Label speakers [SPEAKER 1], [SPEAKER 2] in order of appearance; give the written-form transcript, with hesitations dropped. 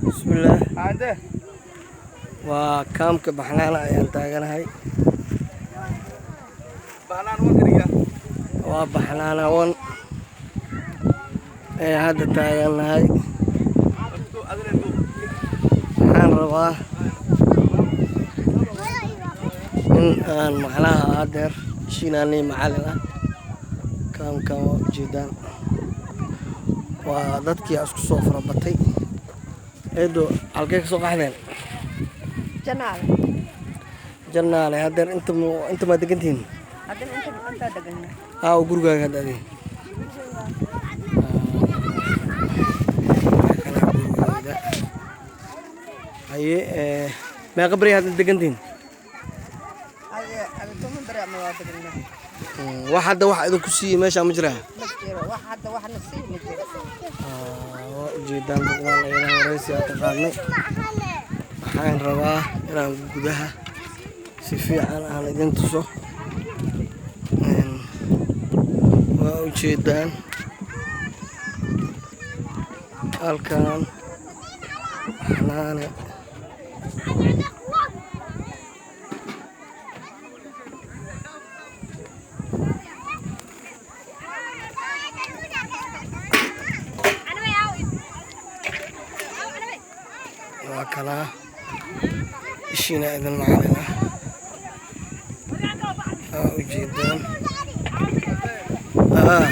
[SPEAKER 1] Bismillaah. Waa kaamka Baxnaana ayaan taaganahay. Waa Baxnaana one ayaan hadda taagannahay. Waxaan rabaa in aan macnaha hadeer shiinaanay macalin ah. Kaamkan waa ujeedaan, waa dadkii isku soo farabatay. Eedo, halkee ka soo qaxdeen?
[SPEAKER 2] Janaale.
[SPEAKER 1] Jannaale. Hadeer inta inta maa degantihiin?
[SPEAKER 2] Haddana inta intaa deganna.
[SPEAKER 1] Aa, gurigaaga hadda adiga kana gurigaaga. Haye, meeqa beri hadda degantihiin?
[SPEAKER 2] Ada 10 beri ama waa deganna.
[SPEAKER 1] Wax hadda wax idinku siiyey meeshaa ma jiraa?
[SPEAKER 2] Ma jiro wax hadda, waxna sii ma jiro.
[SPEAKER 1] Waa ujeedaan, duqdaan ayadana waraysi aa ka qaadnay. Waxaan rabaa inaan gudaha si fiican aan idin tuso. Waa ujeedaan halkan Xanaane. Waa kanaa ishiina idin macalin ah, waa ujeedaan. Ah.